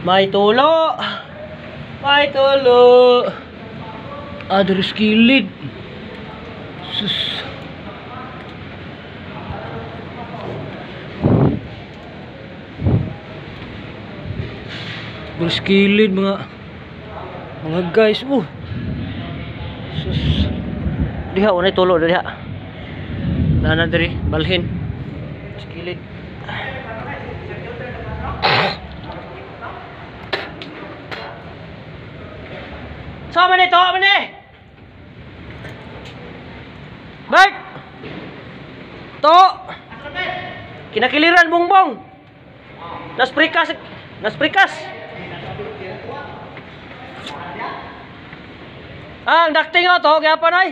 May tulo. May tulo. Ah, diri sa kilid. Sus. Diri sa kilid mga guys. Sus. Diha unay tulo diha. Nana diri balhin. Sa kilid. Sama ni to, man ni. Bert. To. Kinakiliran bongbong. Nasprikas, nasprikas. Ah, ang dakting oh, to, gyapon ay.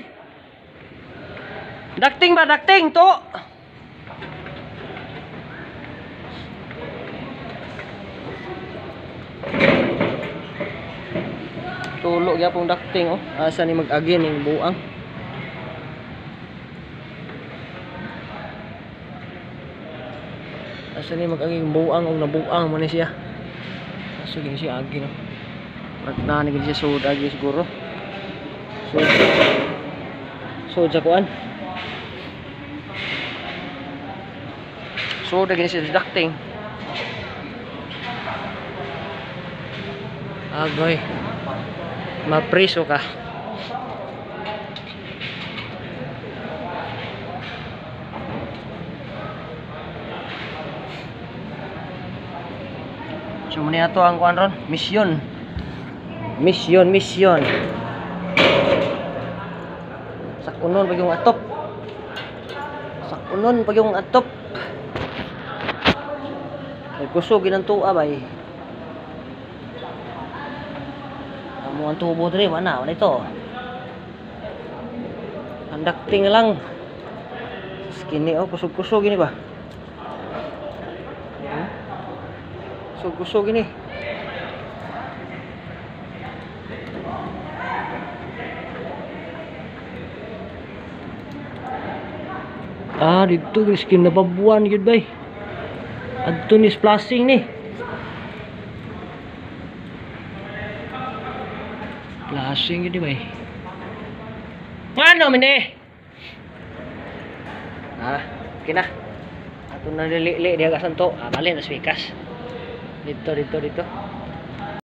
Dakting ba, dakting to. Tulo gyapon dakting oh. Asa ni mag-agi ning buang. Asa ni mag-agi ning buang og nabuang man ni siya. Asa gini siya agi no. Nagna ni gini siya sud agi siguro. Sud. Sud sa kuan. Sud gini siya dakting. Agoy. Mapriso ka. So muna ato ang kuan ron, mission. Mission, mission. Sakunon pag yung atop. Sakunon pag yung atop. Ay kusog ginang tuwa bay. Amo ang tubo diri wala wala ito. Ang dakting lang. Skinny oh, kusog-kusog gini ba? Kusog-kusog gini. Ah, dito skin nababuan gyud bay. Adto ni splashing ni. Flashing gyud bay. Ngano man eh? Ah, kina. Ato na lili diha ka santo. Ah, bali na swikas. Dito dito dito.